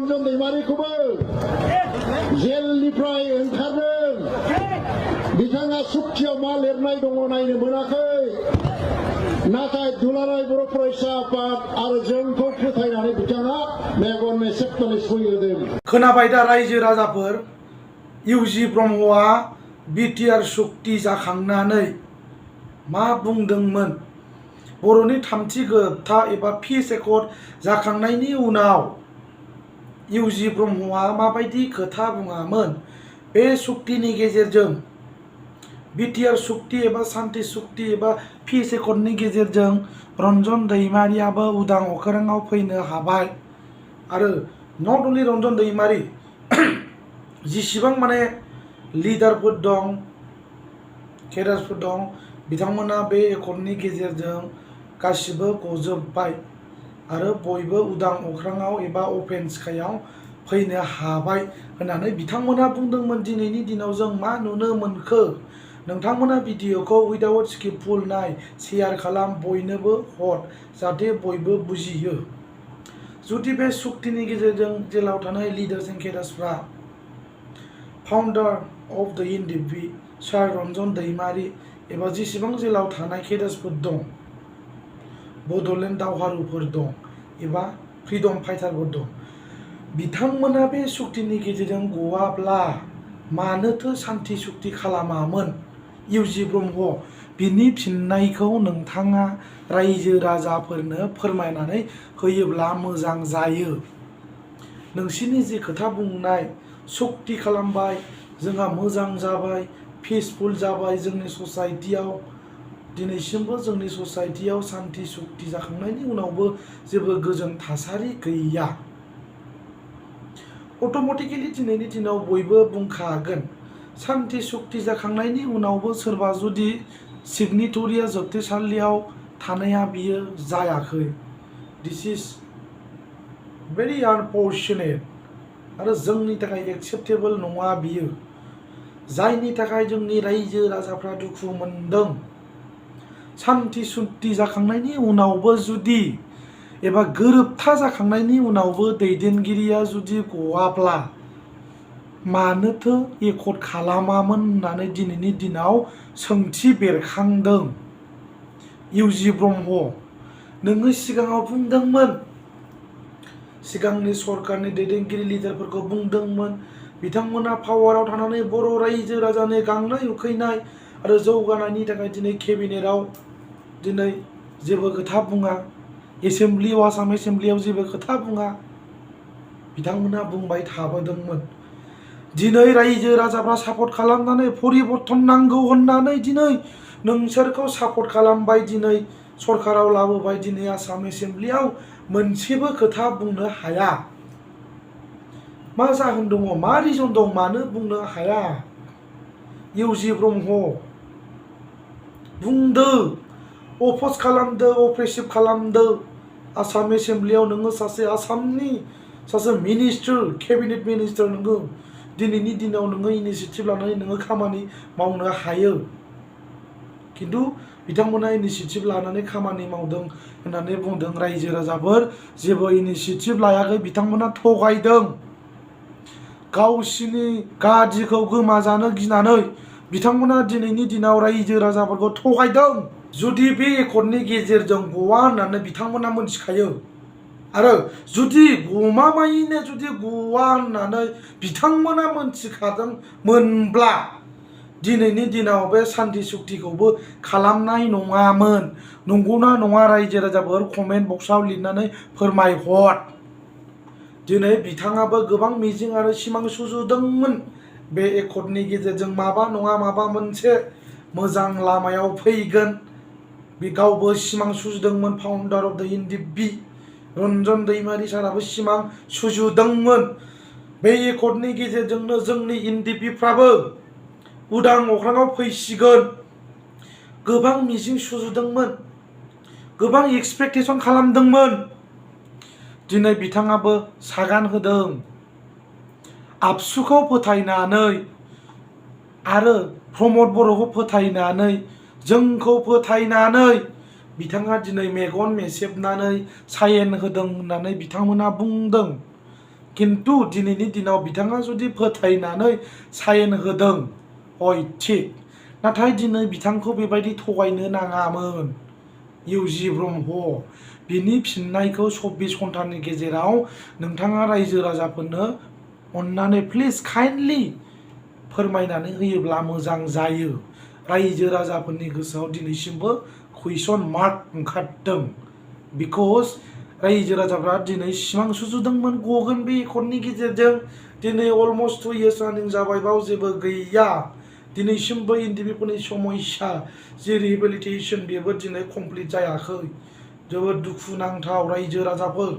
रन्जन दैमारिखौबो जेलनिफ्राय ओंखारदों बिथाङा सुक्तियाव मा लिरनाय दङ नायनो मोनाखै नाथाय दुलाराय बर' फरायसा आफाद आरो जोंखौ फोथायनानै बिथाङा मेगन मेसेबनानै सैहोदों। खोनाबाय दा रायजो राजाफोर इउजि ब्रह्मआ BTR सुक्ति जाखांनानै मा बुंदोंमोन बर'नि थामथि गोबथा एबा पिस एकर्ड जाखांनायनि उनाव इउजि ब्रह्मआ माबायदि खोथा बुङामोन बे सुक्तिनि गेजेरजों BTR सुक्ति एबा शान्ति सुक्ति एबा पिस एकर्डनि गेजेरजों रन्जन दैमारियाबो उदां अख्राङाव फैनो हाबाय आरो नट अनलि रन्जन दैमारि जिसिबां माने लिडारफोर दं केडारफोर दं बिथांमोना बे एकर्डनि गेजेरजों गासिबो गजोबबाय आरो बयबो उदां अख्राङाव एबा अपेन स्काइआव फैनो हाबाय होननानै बिथांमोना बुंदोंमोन। दिनैनि दिनाव जों मा नुनो मोनखो नोंथांमोना भिडिअखौ उइदाउट स्किपफुल नाय शेयार खालाम बयनोबो हर जाहाथे बयबो बुजियो। जुदि बे सुक्तिनि गेजेरजों जेलाव थानाय लिडार्स एन्ड केडार्सफ्रा फाउन्डार अफ द एनडिपि सार रन्जन दैमारि एबा जेसेबां जेलाव थानाय केडार्सफोर दं बड'लेण्ड दावहारुफोर दं एबा फ्रिडम फाइटारफोर दं बिथांमोना बे सुक्तिनि गेजेरजों गवाब्ला मानोथो शान्ति सुक्ति खालामामोन इउजि ब्रह्म बिनि फिननायखौ नोंथाङा रायजो राजाफोरनो फोरमायनानै होयोब्ला मोजां जायो। नोंसिनि जि खोथा बुंनाय सुक्ति खालामबाय जोंहा मोजां जाबाय पिसफुल जाबाय जोंनि ससाइटियाव दिनैसिमबो जोंनि ससाइटियाव शान्ति सुक्ति जाखांनायनि उनावबो जेबो गोजोन थासारि गैया। अट'मेटिकेलि दिनैनि दिनाव बयबो बुंखागोन शान्ति सुक्ति जाखांनायनि उनावबो सोरबा जुदि सिगनेटरिया जोबथेसालियाव थानाया बियो जायाखै। दिस इज भेरि आनफर्चुनेट आरो जोंनि थाखाय एक्सेप्टेबल नङा बियो जायनि थाखाय जोंनि रायजो राजाफ्रा दुखु मोनदों। शान्ति सुक्ति जाखांनायनि उनावबो जुदि एबा गोरोबथा जाखांनायनि उनावबो दैदेनगिरिया जुदि गवाब्ला मानोथो एकर्ड खालामामोन होननानै दिनैनि दिनाव सोंथि बेरखांदों। इउजि ब्रह्म नोङो सिगाङाव बुंदोंमोन सिगांनि सरकारनि दैदेनगिरि लिडारफोरखौ बुंदोंमोन बिथांमोना पावाराव थानानै बर' रायजो राजानि गांनाय उखैनाय आरो जौगानायनि थाखाय दिनै केबिनेटआव दिनै जेबो खोथा बुङा एसेम्ब्लियाव आसाम एसेम्ब्लियाव जेबो खोथा बुङा बिथांमोना बुंबाय थाबोदोंमोन। दिनै रायजो राजाफ्रा सापर्ट खालामनानै परिबर्तन नांगौ होननानै दिनै नोंसोरखौ सापर्ट खालामबाय दिनै सरकाराव लाबोबाय दिनै आसाम एसेम्ब्लियाव मोनसेबो खोथा बुंनो हाया। मा जाहोन दङ मा रिजन दं मानो बुंनो हाया? इउजि ब्रह्म बुंदो अपोज खालामदो अप्रेसिभ खालामदो आसाम एसेम्ब्लियाव नोङो सासे आसामनि सासे मिनिस्टार केबिनेट मिनिस्टार नोङो दिनैनि दिनाव नोङो इनिसिएटिभ लानानै नोङो खामानि मावनो हायो खिन्थु बिथांमोना इनिसिएटिभ लानानै खामानि मावदों होननानै बुंदों रायजो राजाफोर जेबो इनिसिएटिभ लायाखै बिथांमोना थगायदों गावसिनि गादिखौ गोमाजानो गिनानै बिथांमोना दिनैनि दिनाव रायजो राजाफोरखौ थगायदों। जुदि बे एकर्डनि गेजेरजों गवा होननानै बिथांमोना मोनथिखायो आरो जुदि गमामायैनो जुदि गवा होननानै बिथांमोना मोनथिखादोंमोनब्ला दिनैनि दिनाव बे शान्ति सुक्तिखौबो खालामनाय नङामोन। नंगौना नङा रायजो राजाफोर कमेन्ट बक्सआव लिरनानै फोरमायहर। दिनै बिथाङाबो गोबां मिजिं आरो सिमां सुजुदोंमोन बे एकर्डनि गेजेरजों माबा नङा माबा मोनसे मोजां लामायाव फैगोन बे गावबो सिमां सुजुदोंमोन फाउन्डार अफ द एनडिपि रन्जन दैमारि साराबो सिमां सुजुदोंमोन बे एकर्डनि गेजेरजोंनो जोंनि एनडिपिफ्राबो उदां अख्राङाव फैसिगोन गोबां मिजिं सुजुदोंमोन गोबां एक्सपेक्टेसन खालामदोंमोन दिनै बिथाङाबो सागान होदों आबसुखौ फोथायनानै आरो प्रमद बर'खौ फोथायनानै जोंखौ फोथायनानै बिथाङा दिनै मेगन मेसेबनानै सायेन होदों होननानै बिथांमोना बुंदों खिन्थु दिनैनि दिनाव बिथाङा जुदि फोथायनानै साइन होदों हय थिग नाथाय दिनै बिथांखौ बेबायदि थगायनो नाङामोन इउजि ब्रह्म बिनि फिननायखौ 24 घन्टानि गेजेराव नोंथाङा रायजो राजाफोरनो अन्नानै प्लिज काइन्डलि फोरमायनानै होयोब्ला मोजां जायो रायजो राजाफोरनि गोसोआव दिनैसिमबो कुइसन मार्क ओंखारदों बिकज रायजो राजाफ्रा दिनै सिमां सुजुदोंमोन गगोन बे एकर्डनि गेजेरजों दिनै अलमस्ट 2 years रानिं जाबाय बाव जेबो गैया दिनैसिमबो एनडिपिफोरनि समस्या जे रिहेबिलिटेसन बेबो दिनै कमप्लिट जायाखै जोबोद दुखुनांथाव रायजो राजाफोर